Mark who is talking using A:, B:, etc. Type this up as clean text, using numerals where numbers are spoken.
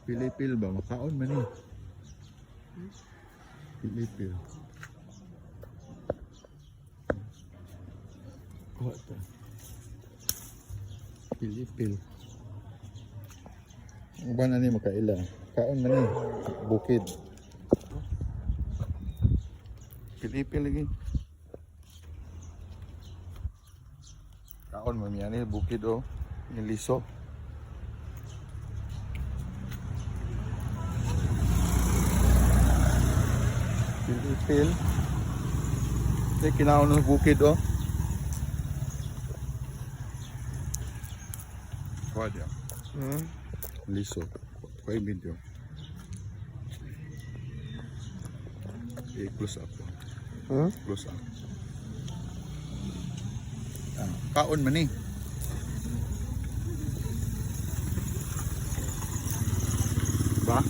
A: Pilipil ba? Makaon man eh. Pilipil. Kuha ta. Pilipil. Uban ani makaila. Kaon man eh. Bukid. Pilipil lagi. Kaon man yan eh. Bukid oh. Niliso. Pilipil. Eh, kinaon ng bukid oh. Kuha diya. Liso. Kuha yung video. Eh, close up. Oh. Close up. Ah, kaon man eh. Ba?